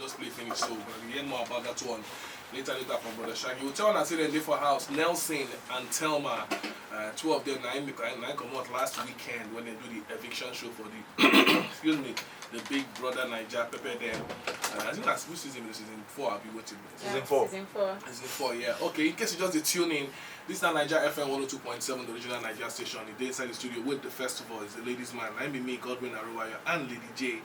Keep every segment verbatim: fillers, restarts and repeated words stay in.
Just play finish, so we go hear more about that one later, later from Brother Shaggy. We tell una say dem dey for house. Nelson and Thelma, uh, two of them na im, na im comot last weekend when they do the eviction show for the, excuse me, the Big Brother Naija Pepper dem. Uh, I think that's which season, season four, abi wetin? Season four. Season four. Season four, yeah. Okay, in case you just dey tune in, this na Naija F M one oh two point seven, the original Naija station. E dey inside the studio with the festival is the ladies man. Na im be me, Godwin Aruwayo, and Lady J.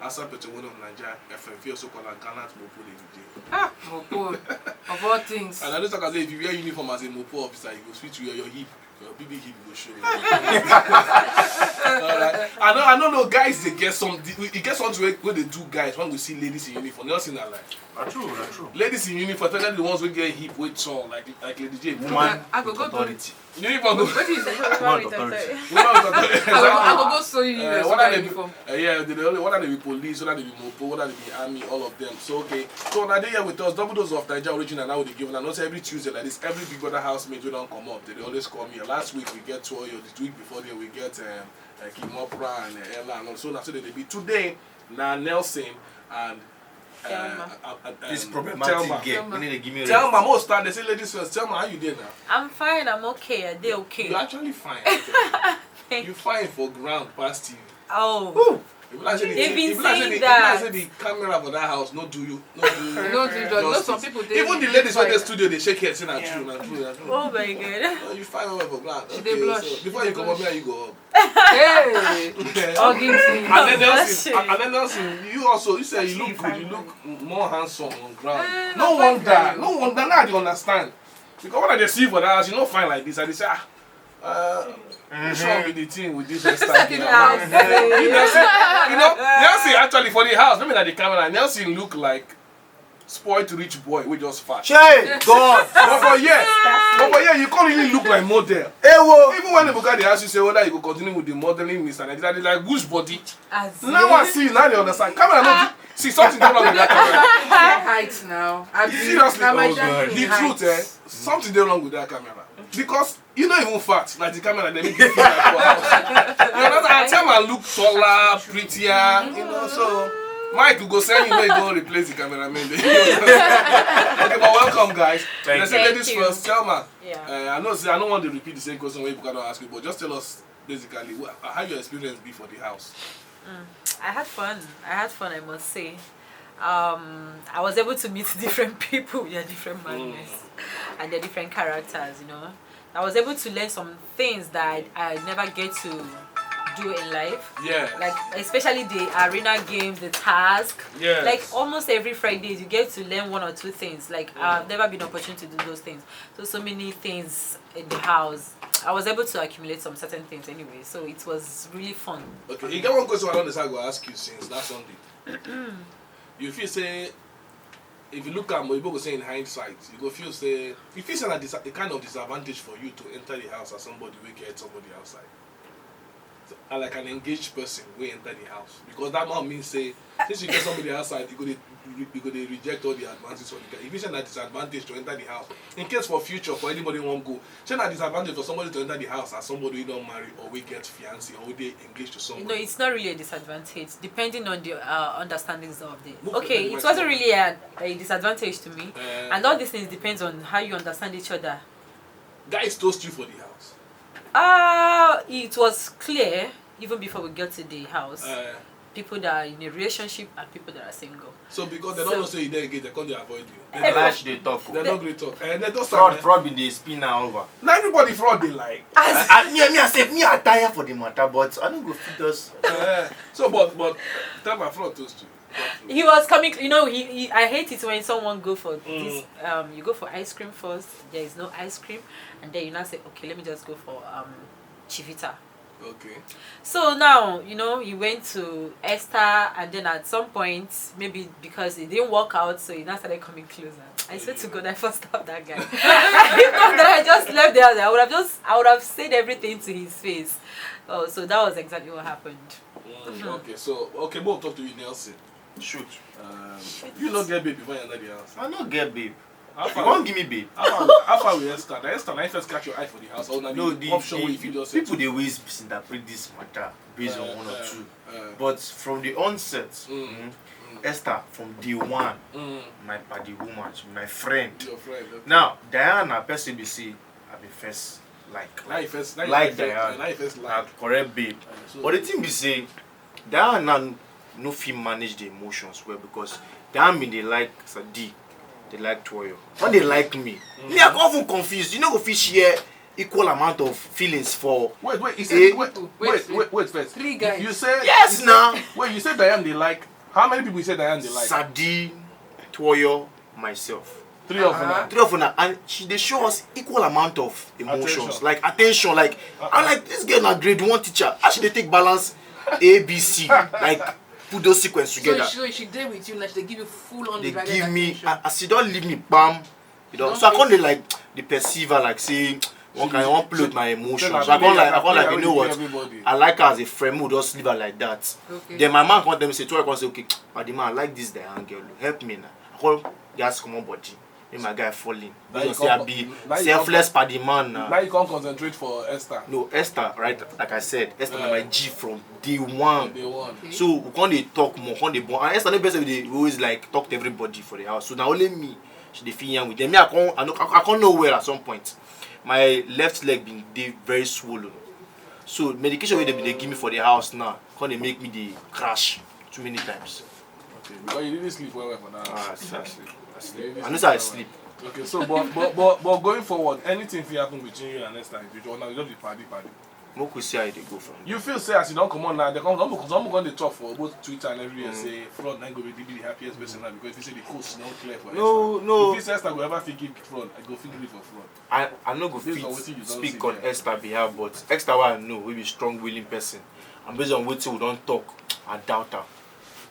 Outside Peter one of Naija F M, if you also call her gallant Mopo Lady J. Ah, Mopo, of all things. And I know talk as if you wear uniform as a Mopo officer, you go switch your, your hip, your B B hip go show. Alright. I know, I don't know, guys. They get some, you get something where, where they do, guys. When we see ladies in uniform, never seen that life. Na true, na true. Ladies in uniform, especially the ones who get hip weight tall, like like Lady J. Woman I go with go do authority. You even go. What is it? Woman with authority. Woman with authority. I go, I go go sew you. Uh, whether they be, uh, yeah, they, they only, whether they be police, whether they be Mopo, whether they be army, all of them. So okay. So now they here with us, double dose of Naija original. Now they give. I know say every Tuesday like this, every Big Brother housemate we don't come up. They, they always call me. Last week we get Toyo. The week before then we get um, uh, Kimopra and uh, Ella and also now so they be today. Now Nelson and Thelma. Uh, uh, uh, this um, problematic Thelma. Girl. Thelma. They give me Thelma, most time they say ladies first. Thelma, how you doing now? I'm fine. I'm okay. I dey okay. You're actually fine. Thank you. Fine for ground past you. Oh. If like say the, if like say the, if like say the camera for that house no do you, no do you. No do you. No, some people even the ladies in the studio they shake heads say na true, na true, na true. Oh my God. Oh, you fine well for ground. Okay, so before you come up here, you go up. Hey! Hugging thing. And then Nelson, and then Nelson, you also, you say you look good, you look more handsome on ground. No wonder, no wonder, now I dey understand. Because when I dey see you for that house, you no fine like this. I dey say, ah, uh, what's wrong with the thing with this hairstyle? You know, Nelson, you know, Nelson actually for the house, maybe not the camera, Nelson look like spoiled rich boy wey just fat. Shey, God. But for here, but for here, you can't really look like model. Ewo. Even when Ebuka dey ask you say whether you go continue with the modeling Mister Nigeria, they like, which body? Now I see, now they understand. Camera no see, something dey wrong with that camera. Height now. Seriously, the truth, eh? Something dey wrong with that camera because you no even fat. Like the camera, they make you feel like your house. You understand? I tell my look taller, prettier, you know. So Mike go send you where you go replace the cameraman. Okay, but welcome, guys. Thank you. Let's say ladies first. Thelma. Yeah. Uh, I know. Say, I don't want to repeat the same question where people cannot ask you, but just tell us basically what, how your experience be for the house. Mm. I had fun. I had fun, I must say. Um, I was able to meet different people with their different madness and their different characters, you know. I was able to learn some things that I, I never get to do in life. Yeah. Like, especially the arena games, the task. Yeah. Like, almost every Friday, you get to learn one or two things. Like, I've never been opportune to do those things. So, so many things in the house. I was able to accumulate some certain things anyway. So, it was really fun. Okay, you get one question I don't decide go ask you since that Sunday. You feel say, if you look at Moyibo go say in hindsight, you go feel say, you feel say that a kind of disadvantage for you to enter the house as somebody wey get somebody outside. So, and like an engaged person wey enter the house. Because that man means say, since you get somebody outside, you go dey, you go dey reject all the advances for the guy. If you say that disadvantage to enter the house, in case for future, for anybody won't go, shey na disadvantage for somebody to enter the house as somebody wey don marry or wey get fiancé or wey dey engaged to somebody? No, it's not really a disadvantage, depending on the uh, understandings of the. Okay, it wasn't really a, a disadvantage to me, and all these things depends on how you understand each other. Guys toast you for the house. Uh, it was clear even before we got to the house. Uh, people that are in a relationship and people that are single. So because they don't know say you dey engaged, they come dey avoid you. They don't, they talk. They don't gree talk. And they don't fraud, fraud been dey spin now over. Now everybody fraud they like. I, I, me, me, I say me, I tire for the matter, but I don't go fit us. Uh, so, but but tell my fraud toast you. He was coming, you know. He, he I hate it when someone go for this. Um, you go for ice cream first. There is no ice cream, and then you now say, okay, let me just go for um, Chivita. Okay. So now, you know, he went to Esther, and then at some point, maybe because it didn't work out, so he now started coming closer. I swear to God, I first stopped that guy. If not that I just left there, I would have just, I would have said everything to his face. Oh, so that was exactly what happened. Mm, okay, so okay, we'll talk to you, Nelson. Shoot. Um, you no get babe before you enter the house. I no get babe. How far? You wan give me babe? How far? How far with Esther? Now Esther, now first catch your eye for the house. Or na the option wey you fit just say. No, people dey always misinterpret this matter based on one or two. But from the onset, mm, Esther from day one. Mm. My party woman, she be my friend. Your friend. Okay. Now, Diana, person be say, I be first like. Now you first. Now Like you first, Diana. Now you first Na like. correct babe. So- But the thing be say, Diana no fit manage the emotions well because Diana bin dey like Sadi, dey like Toyo. When they like me, me I come even confused. You no go fit share equal amount of feelings for. Wait, wait, you Eh? said wait, wait, Wait, wait, wait first. Three guys. You said Yes, you now. Said, wait, you said Diane they like. How many people you said Diane they like? Sadi, Toyo, myself. Three of Uh-huh. them. Three of una, and she dey show us equal amount of emotions, Attention. Like attention. Like I'm like, this girl na grade one teacher. How she dey take balance A B C, like put those sequence So together? she, so she dey with you now. She dey give you full on. They divided give me attention. as, as she don leave me, bam. You know, Don't so I come face- dey like dey perceive her like say one kind one play with my emotions. Tell So I her, come like I tell come her, like you know tell what? everybody. I like her as a friend. We just leave her like that. Okay. Then my man come tell me say, Toyo come say, okay, but the man, I like this Diane girl. Help me now. I come gas come on body. Make my guy fall in. Now You you say I come- be now you selfless come- party man Now now. You can't concentrate for Esther. No, Esther, right? Like I said, Esther na Yeah. my G from day one. They want. Okay. So we come dey talk more, come dey bond. And Esther no be person we dey we always like talk to everybody for the house. So na only me she dey fit yarn with them. Me I come I no I, I come no well at some point. My left leg bin dey very swollen. So medication wey dem bin dey give me for the house now come dey make me dey crash too many times. Okay, because you didn't sleep well, well for that. Ah, I sleep. I sleep. You didn't I know sleep say I well, sleep. well. Okay, so but but but but going forward, anything fit happen between you and Esther in the future. Now you just be party party. Make we see how e dey go from there. You feel say as you don comot now, they come some people come dey talk for both Twitter and everywhere Mm. Say Floyd na go be the happiest person now because if you say the coast don clear for No, Esther. no. If you say Esther go ever fit give Floyd, I go fit gree for Floyd. I I no go Based fit on wetin you don speak see on there. Esther behalf, but Esther wey I know wey be strong willing person, and based on wetin we don talk, I doubt her.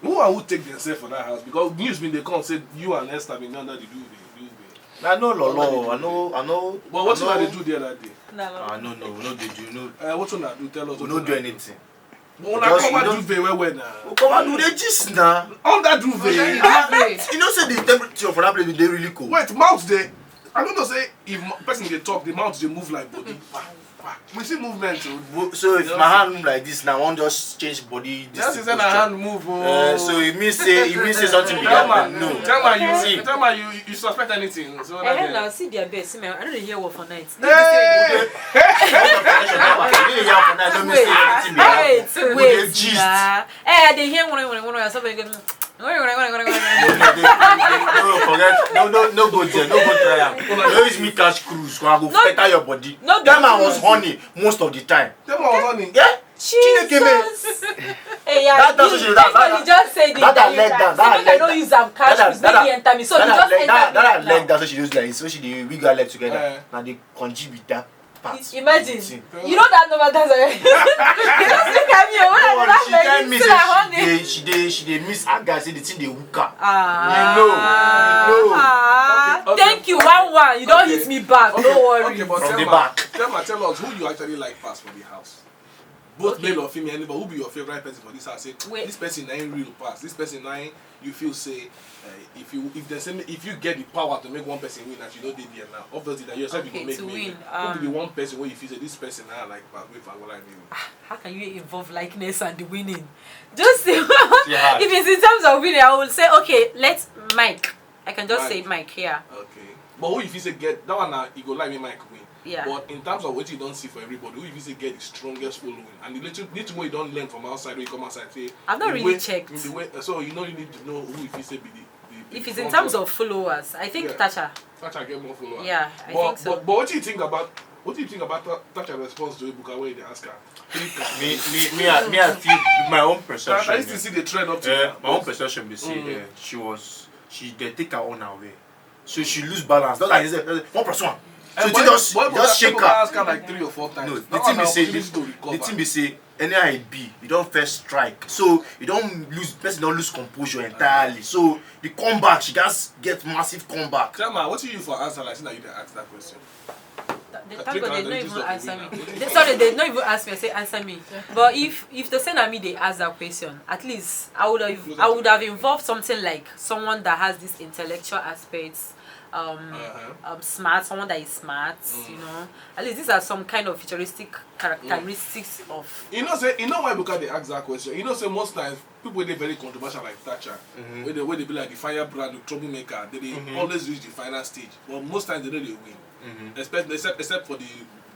Who and who take themselves for that house? Because news bin dey come say you and Esther bin dey under the duvet. Duvet. I know Lolo, I know I know. But what I una know- dey do there that day? Ah, no, no, we no dey do no. Uh, what una do? Tell us. We What no una do do. anything. But una Just- cover you know- duvet well well now. We cover do dey gist na. Under duvet. Duvet. You know say the temperature for that place dey really cold. Wait, mouth dey. I don't know say if mo- person dey talk, the mouth dey move like body. Pa, pa. We see movement o. Wo- So if my hand move like this now, I wan just change body. This Just thing say na posture. Hand move o. Uh, so it means say it means say something be Tell happening. man, No. Tell man See. You tell man you you suspect anything. So Eh, that now see their best. See, man, I don't dey hear word for night. Hey! You dey hear for night, no mean say anything be happening. Wait, We dey wait, gist. Nah. Eh, I dey hear one, one, one, one, somebody go. No, no, no, no, no, forget. No, no, no go there. No go try am. No use me catch cruise. So I go No. Fetter your body. No, That man no. Was horny most of the time. Tell man was horny. Yeah. Jesus. Hey, yeah, That- that's you, what she- that- everybody that- just say the that her you leg try. down, that her Make I leg no down. Use am catch That her- cruise. Make that the her- enter me. So That you her just leg, enter that, me that her now. Leg down, so she just like so she dey wiggle her leg together. Eh. Now they conji be that part. Imagine. See. You know that number that's just look at me. When I No, do that she tell like me this, say I want she it. dey she dey she dey miss her guy say the thing dey hook her. Ah. You know, you know. Ah. Okay, okay. Thank you, one one. You don't Okay. hit me back. Okay, Don't worry. Okay, but From tell the man, back. Tell man, tell us who you actually like pass for the house. Both Okay. Male or female, anybody who be your favorite person for this house. Say Wait. This person na him real pass. This person na him you feel say uh, if you if they say if you get the power to make one person win, that you know they there now. Obviously that yourself Okay, you go make to me win, Who be the um, one person where you feel say this person na like pass with Angola me. How can you involve likeness and the winning? Just say, Yeah. If it's in terms of winning, I will say, okay, let Mike. I can just Mike. Say Mike here. Okay. But who you feel say get that one now? You go like me, Mike win. Yeah. But in terms of what you don't see for everybody, who you feel say get the strongest following, and the little little more you don't learn from outside, when you come outside, say I've not the really way- checked. The way, so you know you need to know who you feel say be the. the, the If it's in front terms runner. Of followers, I think Yeah. Tasha. Tasha get more followers. Yeah, I but, think so. But, but what do you think about what do you think about Ta- Tasha response to Ebuka when they ask her? Click her. Me me me I, me I feel my own I, perception. I used to see the trend up to Eh, now. My own perception be say Mm. eh, she was she dey take her own away. So she lose balance. Not like you say eh, one plus one. So Eh, it but- just but- just but shake Ebuka her. Ask her like three or four times. No, That the one thing na be say opportunity to the recover. Thing be say any I be you don first strike, so you don lose person don lose composure entirely, so the comeback she gats get massive comeback. Tell me, what do you for answer like say na you dey ask that question? They Click thank God on they the no register Even of the Answer me. winner. They, sorry, they no even ask me. I say answer me. But if if the same me they ask that question, at least I would have I would have involved something like someone that has this intellectual aspects, um, um smart, someone that is smart, you know. At least these are some kind of futuristic characteristics of. You know say, you know why Ebuka dey ask that question? You know say most times people wey dey very controversial like Thatcher, wey dey, wey dey be like the firebrand, the troublemaker, they dey always reach the final stage. But most times they no dey win. Especially, except, except for the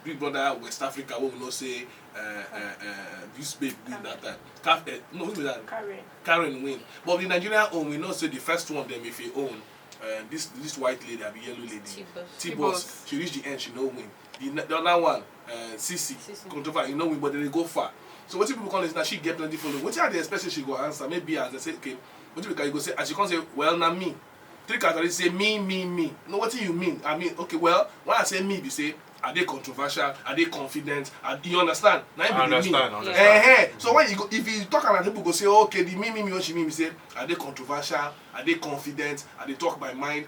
Big Brother West Africa, wey we know say uh, uh, uh, this babe win that time. Kaf, uh, no, who be that? Karen. Karen win. But the Nigerian own, we know say the first one dem, if he own, uh, this, this white lady, abi yellow lady, T-Boss. T-Boss, she reach the end, she no win. The, the other one, uh, Sisi, Sisi. Control Fire, you no win, but they go far. So wetin people come dey say, na she get plenty following. Wetin I dey expect say she go answer? Maybe as I say, okay, wetin we can, you go say, as she come say, well, na me. Three characteristics, say me, me, me. No, wetin you mean? I mean, okay, well, when I say me, be say I dey controversial, I dey confident. I, you understand? Na im I be the me. Understand, I Yeah. understand. Eh, eh. So when you go, if you talk, and people go say, okay, the me, me, me, what she mean, be say I dey controversial, I dey confident, I dey talk my mind.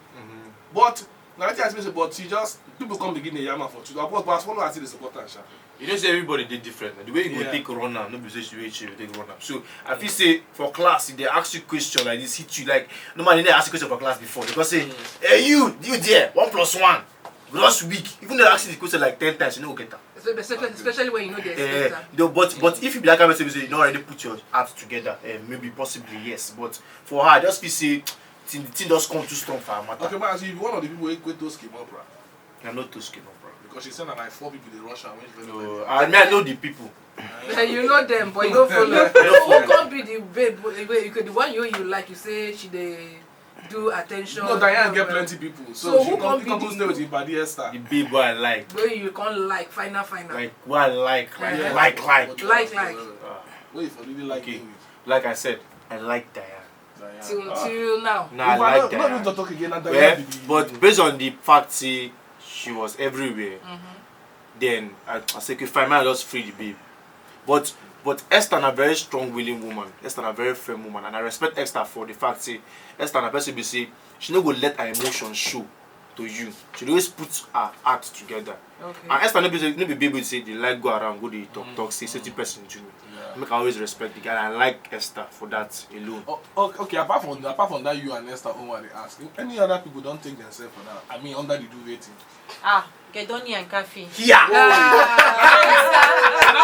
But na wetin I say, but she just, people come begin dey yam am for Twitter. But, but as follow, I see the support am sha. You know say everybody dey different. Na the way you go Yeah. take run am, no be say she wey she go take run am. So I feel say for class, if they ask you question like this, hit you like, normally they ask you question for class before. They go say, hey, you, you there, one plus one. You just weak. Even they ask you the question like ten times, you no go get am. Espe- espe- Especially when you know they Eh, expect her. though, but but if you be that kind of person, you don already put your heart together, eh, maybe possibly yes. But for her, I just feel say thing, the thing just come too strong for her matter. Okay, but as you be one of the people wey quit those scheme opera, I no too scheme opera. because she said that like four people dey rush am, which very No, I mean I know the people. Eh, you know them, but you don't follow. don't follow. Who can be the babe? Wait, you could the one you you like. You say she dey do attention. No, Diane get Well, plenty people, So so she who come, come she be come the- stay with him body Esther. The babe wey I like, Wey you can't like final final. like, wey I like, like, Yeah. like, like. Like, like. Wait for really like Okay. Him. Like I said, I like Diane. Diane. Till Ah. till now. Nah, I If like no, no, Diane. no, talk again. Na Well, Diane be the- but based on the fact say she was everywhere, then I, I say, okay, fine, I just free the babe. But but Esther na very strong willing woman. Esther na very firm woman, and I respect Esther for the fact say Esther na person be say she no go let her emotions show to you. She dey always put her act together. Okay. And Esther no be say, no be babe wey say dey like go around go dey talk talk say certain person do me. Yeah. Make I always respect the guy. I like Esther for that alone. Oh, okay, okay, apart from, apart from that, you and Esther own, what they ask. Any other people don't take themselves for that? I mean, under the duvet thing. Ah, Gedoni and Kafi. Yeah. And that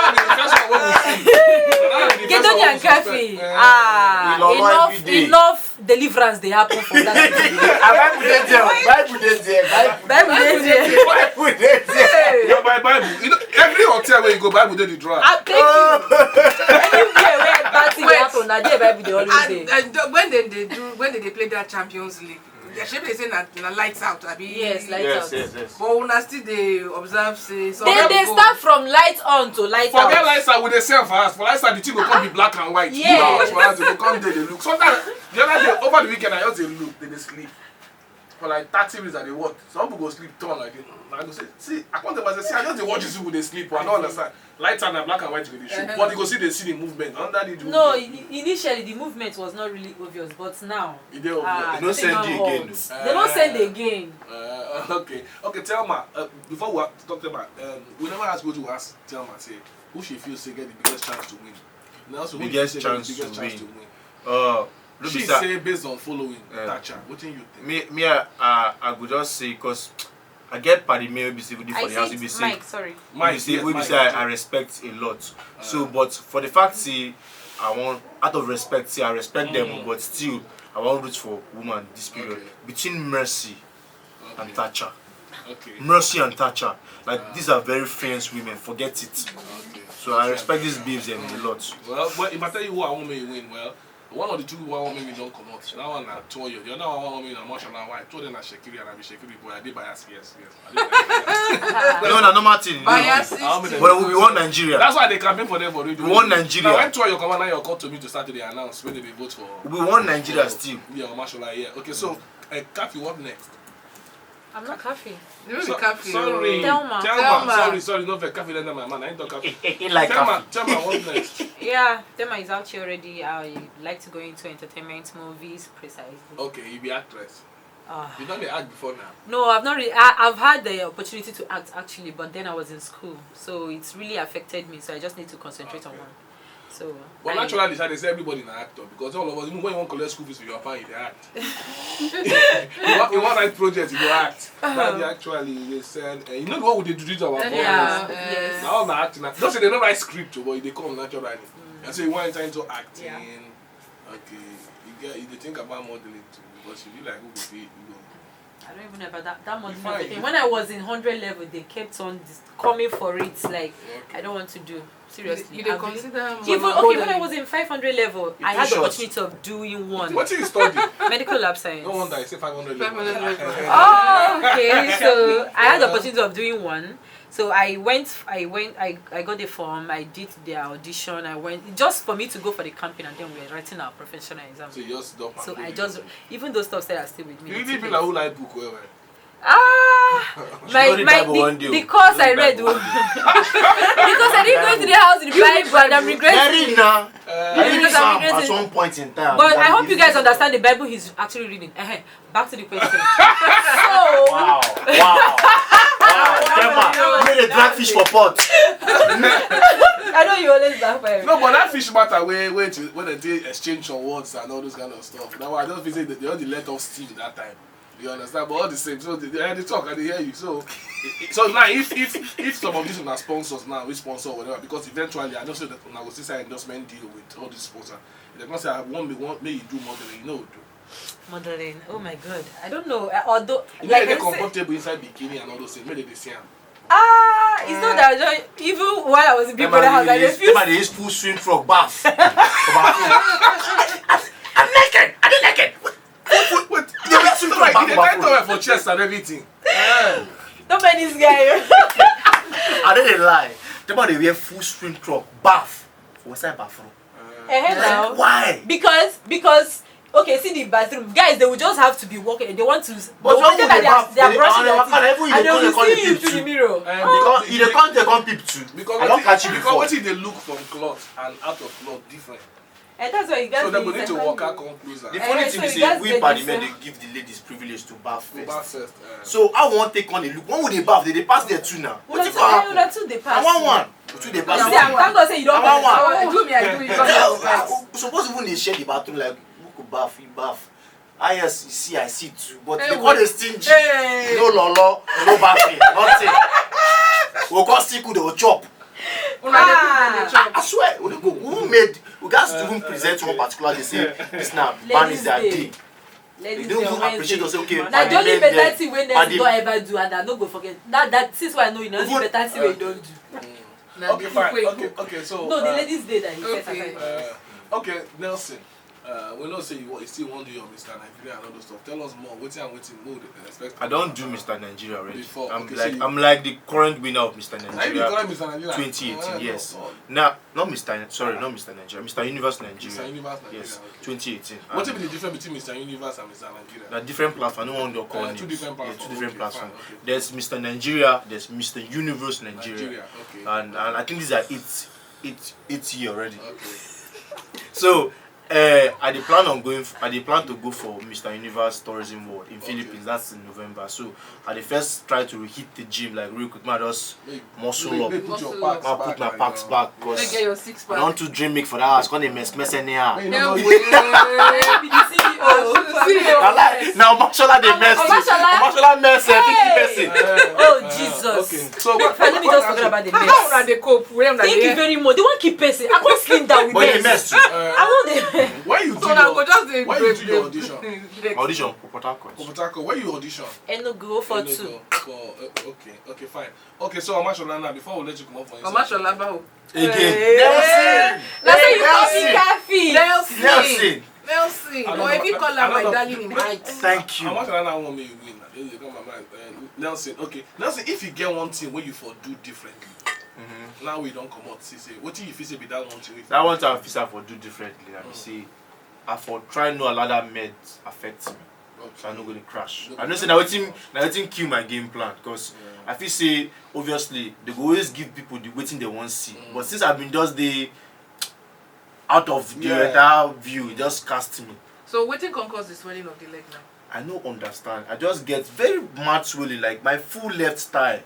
would be the first one wey we see. And that would be the first Gedoni one and wey we Kafi. suspect. Eh. Ah, Ilolo enough, every day. Enough deliverance dey happen for that. Ah, Bible dey there. Bible dey there. Bible Bible dey there. Bible dey there. Yeah, by Bible. You know, every hotel where you go, Bible dey the drawer. Ah, thank you. Anywhere where bad thing dey Wait. Happen, na there Bible dey always And, dey. and the- when they, they do when they, they play that Champions League, they should be saying that na lights out. Abi Yes, lights Yes, out. Yes, yes. But una still dey observe say some They people dey go- Start from light on to light Forget out. Lights Out, we dey sell for us. For Lights Out, the thing go come be black and white. Yeah. You know, for us, they go come there, they look. Sometimes the other day, over the weekend, I just dey look, they dey sleep. For like thirty minutes, I dey watch. Some people go sleep turn like this. I go say, see, I come to myself, see, I just dey watch these people dey sleep. I don't understand. Lights Out na black and white go dey show, Uh-huh. But you go see, they see the movement under the. No, ini- initially the movement was not really obvious, but now E dey obvious. ah, They no the thing send don you hot. again, though. They no send Eh. again. Uh, okay, okay, Thelma. Uh, before we talk about, um, we never ask what you ask Thelma say who she feels say get the biggest chance to win. Now, so who you Biggest feel say get chance the biggest to chance win. to win. Uh, no be She say say based on following Eh. Thatcher. Wetin you think? me me I, I I go just say because I get party me wey be say we dey I for the house see wey be it, say Mike. Sorry. wey be say yes, wey be Mike, say I, okay. I respect a lot. So, but for the fact say I want, out of respect say I respect them, but still I wan root for woman this period. Okay. Between Mercy and Thatcher, Okay. Mercy and Thatcher, like these are very fierce women. Forget it. Okay. So I respect these babes dem a lot. Well, but if I tell you who I want me to win, well, one of the two people I want me to don't come out. That one na Toyo. The other one I want me na Marshall and White. Two of them na Shekiri and I be Shekiri boy. I dey bias, yes, yes. I dey bias. No, na normal thing. You know. Bias How many But we be one Nigeria. That's why they campaign for them for radio. We want Nigeria. Now, when Toyo come out, now you come to me to start to dey announce when they dey vote for. We be one Nigeria still. Yeah, Marshall, yeah. Okay, so uh, Kathy, what next? I'm not Kafi. You know So- the cafe. Sorry, Thelma. Thelma. Thelma. Sorry, sorry, not Kafi. Thelma, man. I ain't talk Kafi. Like Thelma, Kafi. Thelma, what next? Yeah, Tema is out here already. I like to go into entertainment, movies, precisely. Okay, you be actress. Ah. You don't be act before now. No, I've not. Really, I, I've had the opportunity to act actually, but then I was in school, so it's really affected me. So I just need to concentrate on Okay. one. So But I- naturally, sha, they say everybody na actor because all of us, even when you wan collect school fees for your papa, you dey act. You wan, you wan write project, you go act. That dey actually dey send. Uh, you know the one we dey do to our Yeah. boys. Yes. Na all na acting. Just say they no write script o, but e dey come naturally. And so you wan enter into acting. Yeah. Okay. You get, you dey think about modeling too because you be like who go pay you go. I don't even know about that, that modeling Fine. Thing. When I was in hundred level, they kept on dis- coming for it. Like, Okay. I don't want to do. Seriously. You dey I've been- consider am Even, as a okay, when I model? was in five hundred level, You I had too the short. Opportunity of doing one. What did you study? Medical lab science. No wonder I say five hundred level. Five hundred level. Oh, okay. So I had the opportunity of doing one. So I went, I went, I, I got the form, I did the audition, I went just for me to go for the camping, and then we were writing our professional exam. So you just dump So and I go just, do even those stuff that are still with it. me. You till really be date. Like who like book well well. Ah, my, Read my, Bible one day the, o. the course I Read read, Bible oh. one day. Because I didn't go into the house with the Bible and I'm regretting Read it. now. Uh, Read Because Psalm I'm regretting at some point in time. But I hope you guys understand the Bible he's actually reading. Uh-huh. Back to the question. So, Wow, wow, wow. Tema, you made a drag fish for pot. I know you always backfire. No, but that fish matter where where to, when they dey exchange on words and all those kind of stuff. Now I don't feel say they they only let off steam that time. You understand? But all the same, so they, they, they talk and they hear you. So, so now if if if some of these are sponsors now, we sponsor whatever, because eventually I know say that una go see sign endorsement deal with all these sponsors. They can say I want me want me you do modeling, you know do. Modeling. Oh my God. I don't know. Uh, Although, You know like they I said, comfortable inside bikini and all those things. Maybe they see am. Ah, it's not that I don't, even while I was in Big Tema Brother house, I dey use, refused. Tema dey use full swim frock bath. I'm naked. I dey naked. What? Wait, wait, wait. You dey try towel for chest and everything. Eh. Don't mind this guy. I no dey lie. Tema dey wear full swim frock bath for inside bathroom. Eh, now. Why? Because because okay, see the bathroom guys, they will just have to be walking. They want to. But They when pretend they that bath, they are, they they are brushing dey their waka, teeth, even and they you will dey see you peep through the too. mirror. Eh, Because the- you dey come dey come peep too. Because I don wetin- catch you because before. Wetin dey look from cloth and out of cloth different. And that's why you guys So they dey go need to separate. work out come closer. The Eh, funny so thing you is guys say we get party this men one. Dey give the ladies privilege to bath Go back first. First. Eh. So I wan take on a look. When we dey bath, they dey pass there too now. Una Wetin too, go happen? una too dey I pass. want one. Wetin dey You pass see, there? thank God say you don't I want pass. Oh, do me, I do it. Suppose even dey share the bathroom like who go bath, you bath. Ah yes, you see, I see too, but Hey, they call wait. dey stingy. Hey. No lolo, no bathing, nothing. We go come still cook, they go chop. Una dey cook, dem dey chop. I swear, we dey cook. Who made? We gats even present one particular day say this na Ladies' manager day. Day. Ladies They don't Day on even appreciate Wednesday. Us. Okay, Na the only men better then, thing wey but Nancy the- don ever do, and I no go forget. That that since wey I know you, na only Even- better thing wey you don do. Na Okay, the fine. people Okay, okay. So No, the uh, ladies' day that you set Okay. aside. Uh, okay, Nelson. Uh, we know say you, wa- you still wan do your Mister Nigeria and all those stuff. Tell us more. Wetin and wetin we dey expect. I don do Mister Nigeria already. Before, I'm okay, like so you- I'm like the current winner of Mister Are you the Nigeria current Mister Nigeria? twenty eighteen. Ah, Yes. no. Now, not Mister Ni- sorry, not Mister Nigeria. Mister Universe Nigeria. Mister Universe Nigeria. Yes, Okay. twenty eighteen. What And be the difference between Mister Universe and Mister Nigeria? Na different platform. No one don call Uh, names. two different Yeah, platforms. Two different Okay, platforms. fine, okay. There's Mister Nigeria. There's Mister Universe Nigeria. Nigeria. Okay. And and I think these are eight, eight, eight year already. Okay. So, uh, I dey plan on going. F- I dey plan to go for Mister Universe Tourism World in Okay. Philippines. That's in November. So I dey first try to hit the gym like real quick. Man, just Make- muscle make- up. Make put your Muscle packs Man, back put my and packs your- back Make because get your six I pack. don too dream make for that house. Come dey mess mess anyhow. Make you No no way. go- Be the C E O. Na lie. Na Omashola dey mess. Omashola. Omashola mess. Eh, fifty Hey. person. Uh, Oh, uh, Jesus. Okay. So what? Let me just forget about the mess. How una dey cope? Where una Thank dey you very much. They won't keep pacing. I can't slim down with But the mess. mess too. Uh, I want them. Where you do So una go your, just dey where break, you do your break, audition? break. Audition for Port Harcourt. For Port Harcourt, where you audition? Enugu for Enugu two. For uh, okay, okay, fine. Okay, so Omashola now, before we let you come up for inside. Omashola bawo. Again. Hey. Nelson. That's how you call Nelson. me Kathy. Nelson. Nelson. Nelson. I Or don't if you know- call I am my don't know- darling in height. Thank you. Omashola now want me win. They come my mind. Uh, Nelson, okay. Nelson, if you get one thing where you for do differently, now we don't come out. See, say, what do you feel say be that one thing? That one time I feel say I for do differently. I be say, I for try no allow that med affect me. So I no go dey crash. I know say na wetin na wetin kill my game plan because I feel say obviously they go always give people the wetin they wan see. But since I been just dey out of the Yeah. entire view, e just cast me. So wetin come cause the swelling of the leg now? I no understand. I just get very mad swelling, like my full left thigh.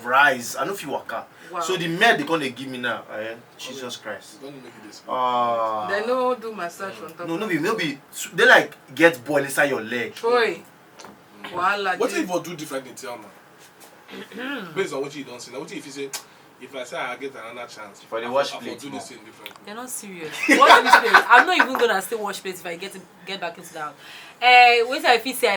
Rise, I no fit waka. Wow. So the med they come dey give me now, eh? Jesus Christ. Don't make it this. Ah. Dem no do massage on top. No, no be, no be. They like get ball inside your leg. Choi. Wahala. What if dey. you for do different in Telma? Based on what you don't see, now what if you say, if I say I get another chance, For the I wash for, I for plate do more. This thing different. They're not serious. Wash this place. I'm not even gonna stay wash place if I get to get back into that. Uh, wait till I feel say I,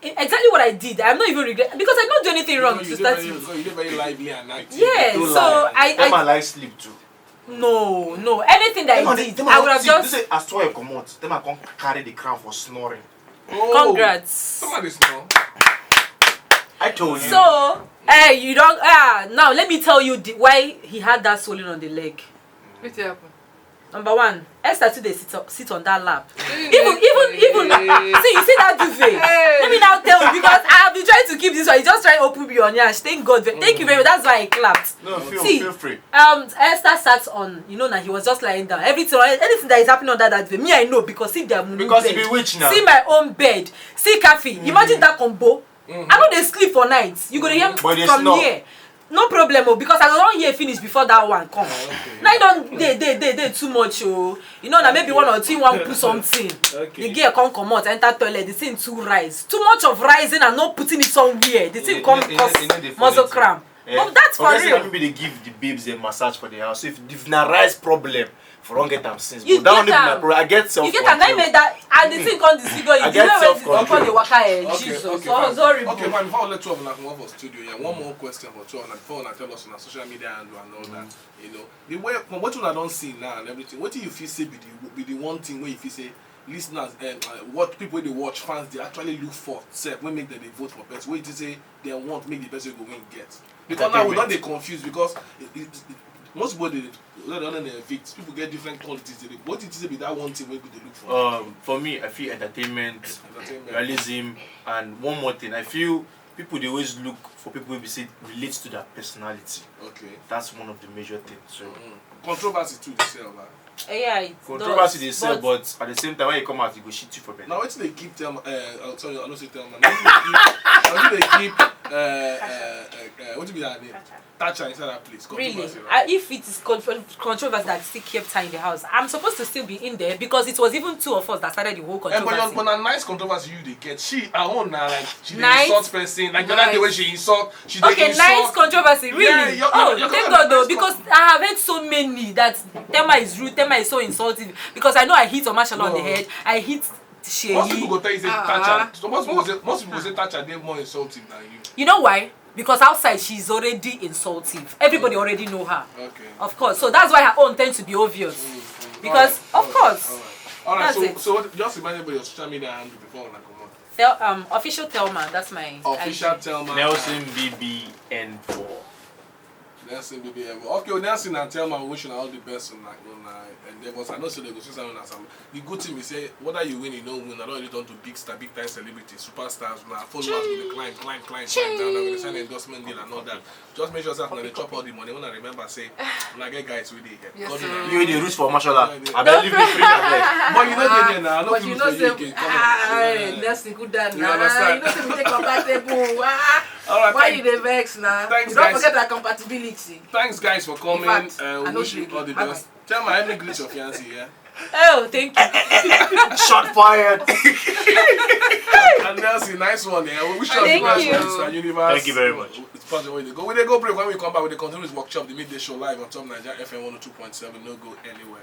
exactly what I did. I'm not even regret because I don't do anything wrong You to know, start you with. Know, you never lie me and night. Yeah, Too so lie. I, Them I are like sleep too. No, no, anything that Them I are- did, them I are would have see, just. They say as soil come out, them are come carry the crown for snoring. Oh, Congrats. Somebody snore. I told you. So, eh, you don't. Ah, now let me tell you the, why he had that swelling on the leg. Wetin happen? Number one, Esther too dey sit, up, sit on that lap. Hey, Even, even, even. See, you see that duvet? Hey. Let me now tell you because I have been trying to keep this one. You just try to open me on yash. Thank God. Thank you very much. That's why I clapped. No, feel, See, feel free. Um, Esther sat on. You know, now he was just lying down. Everything, anything that is happening under that duvet, me I know because see their mumu Because bed. you be witch now. See my own bed. See Kathy. Imagine that combo. I know they sleep for nights. You gonna hear But they from snore. Here. No problem, oh, because I don't hear finish before that one come. Okay. Now you don't they they they they too much, oh. You know that maybe one or two one put something. Okay. The girl come come out, enter toilet. The thing too rise. Too much of rising and not putting it somewhere. The thing You- come you- you- cause you know the funny muscle thing. cramp. Eh, But that's for obviously, real. Maybe they give the babes a massage for the house. So if, if na rise problem, for don't get am since. You But that get one no be my am. problem. I get self You get am. That control. Made that and the thing come disfigure you. I You get know self when control. They waka eh, Okay, Jesus. okay, Oh, fine. sorry, Okay, bro. fine. Before I let two of them come up for studio, yeah, one more question for two of them before I tell us on social media and and all that. You know, the way from what I don't see now and everything, what do you feel say be the be the one thing where you feel say listeners and uh, what people they watch fans they actually look for self when make them they vote for person? What you say they want make the person go win get? Because now we don't they confused because it, it, it, most people they let alone the evict people get different qualities. They, what did you say be that one thing where they look for? Um, for me, I feel entertainment, Entertainment. Realism, and one more thing. I feel people they always look for people who be say relate to their personality. Okay. That's one of the major things. So Mm. Controversy too, they say about. Yeah, it controversy does, they sell, but at the same time, when you come out, you go shit you for better. Now what they keep them? Uh, oh, sorry, I don't say tell man. What they keep? Uh, uh, uh, uh, what do you be that name? Thatcher inside that place. Really, Controversy, uh, right? If it is contro- controversy that still kept her in the house, I'm supposed to still be in there because it was even two of us that started the whole Eh, but, controversy. But a nice controversy you they get. She her own now like she nice. Insult person like the other day when she insult she. Okay, nice insult. Controversy really. Yeah, you're, oh, you're, thank God though because I have heard so many that Tema is rude, Tema is so insulting because I know I hit Omashola no. On the head, I hit Seyi. Most people go tell you say uh-huh. Thatcher. So most people say most people say Thatcher they more insulting than you. You know why? Because outside she's already insultive. Everybody already know her. Okay. Of course. So that's why her own tends to be obvious. Mm-hmm. Because right. Of course. All right. All right. All right. So, so what, just remind everybody your social media handle before we come on. Tel, um, official Telma. That's my official Telma. Nelson B B N four. Nelson B B N four. Okay, well, Nelson and Telma, we wish you all the best on that. And then, but I know so they go see something as the good thing is say whether you win, you don't win. I don't really turn to big star, big time celebrity, superstars. Now followers will climb, climb, climb, climb down. They sign endorsement deal and all that. Just make sure say when they chop all the money, when I remember say, when I get guys with it. Yes, you the roots for Mashola. I believe me free. But you know they there now. But you know say, ah, that's the good dad now. You know say we take compatible. All right. Why you dey vex now? Thanks, guys. Don't forget our compatibility. Thanks, guys, for coming. Fact, uh, wish you all the best. Tell my let me greet your fiancé, yeah. Oh, thank you. Shot fired. And Nelson, nice one, yeah. We wish you all the best for Mister Universe. Thank you very much. It's possible when they go. When they go break, when we come back, we continue this workshop, the midday show live on Top Niger F M one oh two point seven. No go anywhere.